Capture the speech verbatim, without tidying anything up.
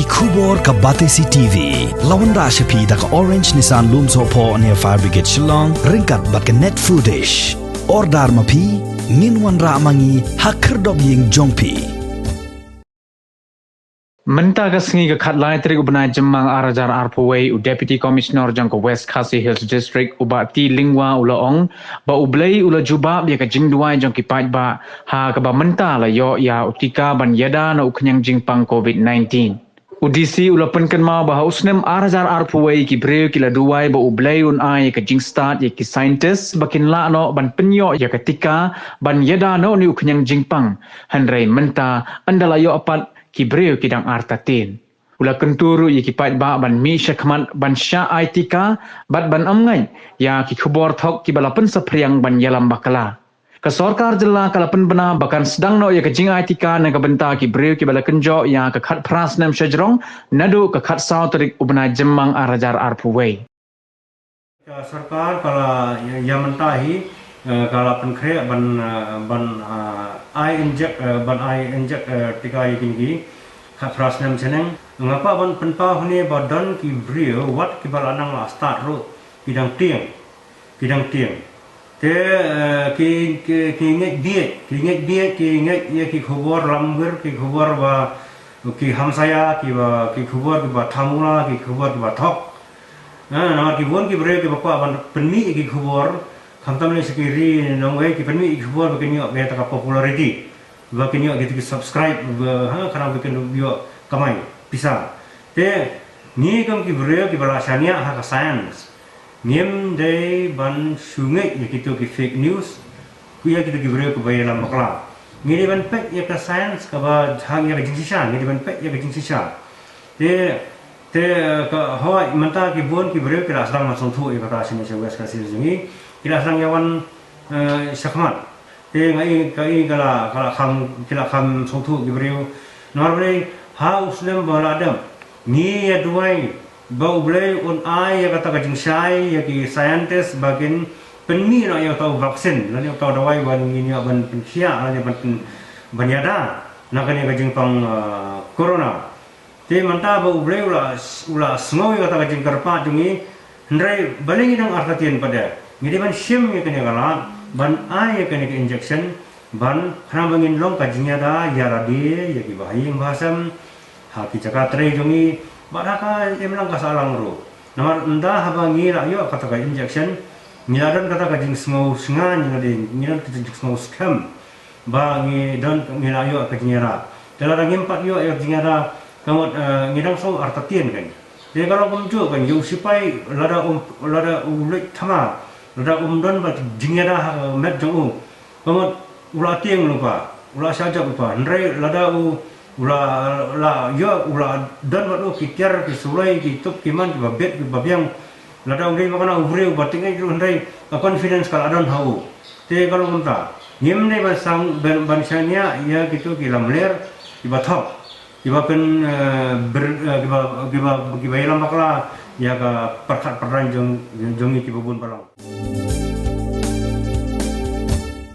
Khubor ka Batesi T V. La wanrah sha phi da ka Orange Nissan Lumsohphoh near Fire Brigade Shillong, ryngkat bad ka Net Foodish. Order ma phi, ngin wanrah ma ngi ha khyrdop ïing jong phi. Mynta ka sngi ka khatlai tarik u bnai Jymmang ar hajar arphew wei, u Deputy Commissioner jong ka West Khasi Hills District, u Bah T Lyngwa, u la ong ba U Blei u la jubab ïa ka jingduwai jong ki paidbah, ha kaba mynta la ïoh ïa u tika ban ïada na u khñiang jingpang covid nineteen. U D C u la pynkynmaw ba ha u snem ar hajar arphew wei ki briew ki la duwai ba U Blei un ai ïa ka jingstad ïa ki scientist ba kin lah noh ban pynïoh ïa ka tika ban ïada na une u khñiang jingpang. Hynrei mynta ynda la ïoh pat, ki briew ki dang artatien. U la kyntu ruh ïa ki paidbah ban mih shakhmat ban shah ai tika bad ban ym ngeit ïa ki khubor thok kiba la pynsaphriang ban ïalam bakla. Ka sorkar jylla ka la pynbna ba kan sdang noh ïa ka jingai tika na ka bynta ki briew kiba la kynjoh ïa ka khatphra snem sha jrong, naduh ka khatsaw tarik u bnai Jymmang ar hajar arphew wei. Ka sorkar ka la ïa, ïa mynta hi, eh, ka la pynkhreh ban, eh, ban, eh, ai injek, eh, ban ai injek, eh, tika ïa kine ki khatphra snem shaneng. Nga kwah ban pynpaw hangne ba don ki briew wat kiba la nang la stad ruh ki dang tieng. Ki dang tieng. Te, eh, ki, ki, ki ngeit bieit, ki ngeit bieit, ki ngeit ïa ki khubor lamwir, ki khubor ba ki hamsaia, kiba, ki khubor kiba thamula, ki khubor kiba thok. Eh, namar ki bun ki briew kiba kwah ban pynmih ïa ki khubor, khamtam lei sha ki ri nongwei, ki pynmih ïa ki khubor ba kin ïoh kata ka popularity, ba kin ïoh kito ki subscribe, ba, ha, khnang ba kin ïoh kamai pisa. Te ngi kum ki briew kiba la shaniah ha ka science, ngim dei ban shu ngeit ïa kito ki fake news, ïa kito ki briew kiba ïalam bakla. Ngi dei ban peit ïa ka science kaba jhang ïa ka jingshisha, ngi dei ban peit ïa ka jingshisha. Te, te, ka hoi mynta ki bun ki briew ki la sdang ban sngewthuh ïa kata shane sha West Khasi Hills jong ngi, ki la sdang ïa wan, eh, shakhmat. Te nga i, ka i ka la, ka la kham, ki la kham sngewthuh ki briew. Namar balei, ha u snem ba la dep, ngi ïa duwai ba U Blei un ai ïa kata ka jingshai ïa ki scientist ba kin pynmih noh ïa uta u vaccine lane uta u dawai ban ngin ïa ban pynkhiah lane ban pyn, ban ïada na kane ka jingpang, ah, corona. Te mynta ba U Blei u la, u la sngew ïa kata ka jingkyrpad jong ngi, hynrei balei ngi dang artatien pat de? Ngi dei ban shim ïa kane ka lad ban ai ïa kane ka injection ban khnang ba ngin long ka jingïada ïa lade, ïa kiba ha ïing ba ha sem, ha ki jaka trei jong ngi, bad ha ka imlang ka sahlang ruh. Namar ynda haba ngi la ïoh kata ka injection, ngi la don kata ka jingsngew shngaiñ ïa lade, ngi don kata ka jingsngew skhem ba ngi don, ngi la ïoh ka jingïada. Te lada ngim pat ïoh ïa ka jingïada, ka mut, eh, ngi dang sngew artatien kan. Te ka long kumjuh kan, ïa u sipai lada um, lada u leit thma, lada um don ba jingïada ha ka met jong u, ka mut u la tieng lypa, u la shah jop lypa. Hynrei lada u, u la, la ïoh, u la don bad u ki tiar ki suloi, ki tup ki man, kiba biang, kiba biang, lada u dei ba kane u briew ba tieng, hynrei ka confidence ka la don ha u. Te ka long kumta, ngim dei ban sang, ban, ban shaniah ïa kito ki lamler kiba thok, kiba pyn, eh, ber, eh, kiba, kiba, kiba ïalam bakla ïa ka pyrkhat pyrdain jong, jong ngi kiba bun balang.